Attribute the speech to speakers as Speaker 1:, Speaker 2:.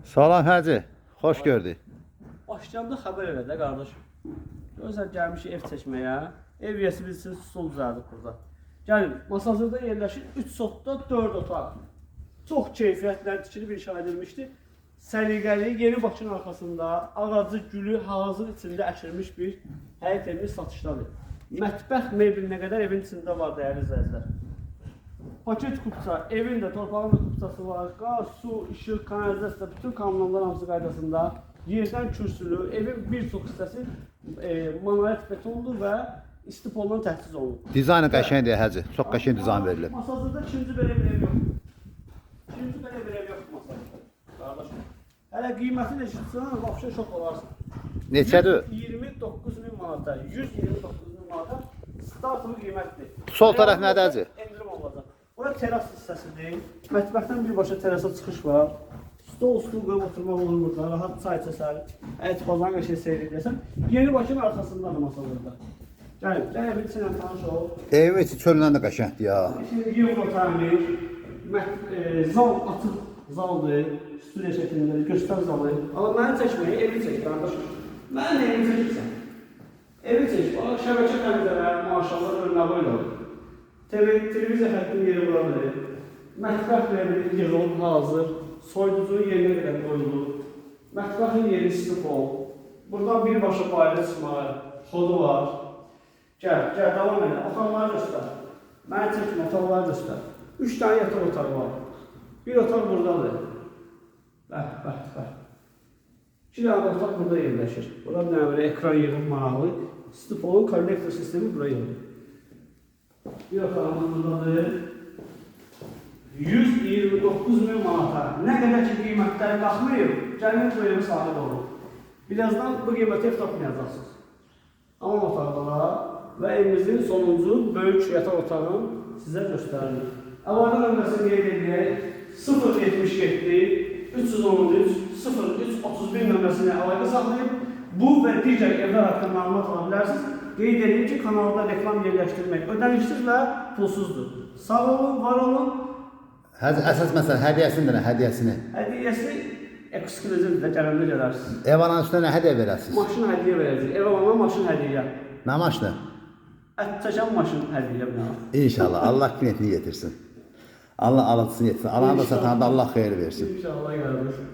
Speaker 1: Salam Hacı, xoş gördük.
Speaker 2: Başlayanda xəbər elə də qardaşım. Gözəl gəlmişik ev çəkməyə. Ev yiyəsi bilsin stol düzəldib burada. Gəlin, Masazırda yerləşir 3 sotda 4 otaq. Çox keyfiyyətlə tikilib inşa edilmişdi. Səliqəli, Yeni Bakının arxasında ağacı, gülü hazır içində əkilmiş bir həyət evimiz satışdadır. Mətbəx mebelinə qədər evin içində var dəyərli izləyicilər. Paket kupça, evin də torpağın da kupçası var. Qaz, su, işıq, kanalizasiya, bütün kommunallar hamısı qaydasında. Yerdən kürsülü, evin bir çox hissəsi monolit betondur və istipolla təchiz olunub.
Speaker 1: Dizaynı qəşəngdir Hacı. Çox qəşəng dizayn verilib.
Speaker 2: Masazırda ikinci belə bir ev yoxdur. İkinci belə bir ev yoxdur Masazırda. Qardaşım. Hələ qiymətini eşitsən, vəbşə şok olarsın.
Speaker 1: Neçədir?
Speaker 2: 129 min manata, 129 min manata startlı qiymətdir.
Speaker 1: Sol tərəf nədir Hacı?
Speaker 2: Endirim olacaq. Bura teras hissəsidir. Mətbəxdən birbaşa terasa çıxış var. Stol stul qoyub oturmaq olur burada. Rahat çay içəsən, ət bazan qəşəng seyr edəsən. Yeni Bakının arxasındadır masalarda. Gəlin, gəl evin içinə tanış ol.
Speaker 1: Evin içi çölündən də qəşəngdir ya.
Speaker 2: Şimdi Euro təmir, zal açıq zaldır, studiya şəklindədir, göstər zalı. Amma məni çəkməyin, evi çək qardaşım. Mən evi çəkirsən. Evi çək, bax, şəbəkə pəncərə, maşallah örnəyi ilə. Televiziya xəttinin yeri buradır. Mətbəx mebeli yığılıb hazır, soyuducunun yerinə qədər qoyulub. Mətbəxin yeri stol. Buradan birbaşa bayıra çıxmağa xodu var. Gəl, gəl, davam elə. Otaqları göstər. Məni çəkmə, otaqları göstər. 3 dənə yataq otağı var. Bir otaq buradadır. Bəh, bəh, bəh. 2 dənə də otaq burada yerləşir. Burada bir dənə belə ekran yığıb maraqlı. Stopolun kollektor sistemi bura yığılır. Bir otağımız buradadır. 129 min manata. Nə qədər ki qiymətləri qalxmayıb, gəlin bu evin sahibi olun. Birazdan bu qiymətə ev tapmayacaqsınız. Hamam otaqları və evimizin sonuncu böyük yataq otağını sizə göstəririk. Əlaqə nömrəsini qeyd edək. 077 313 03 31 nömrəsinə əlaqə saxlayıb bu və digər evlər haqqında məlumat ala bilərsiniz. Qeyd edeyim ki, kanalda reklam yerləşdirmək ödənişsiz və pulsuzdur. Sağ olun, var olun.
Speaker 1: Hacı, əsas məsələ hədiyyəsini də, hədiyyəsini.
Speaker 2: Hədiyyəsi eksklüzivdir də gələndə görərsiniz.
Speaker 1: Ev alan üstünə nə hədiyyə verəsiniz?
Speaker 2: Maşın hədiyyə verəcək. Ev alana maşın hədiyyə.
Speaker 1: Nə maşını?
Speaker 2: Ət çəkən maşın hədiyyə buna.
Speaker 1: İnşallah Allah klientini yetirsin. Allah alıcısını yetirsin. Alanı da satanı da Allah xeyir versin.
Speaker 2: İnşallah qardaşım.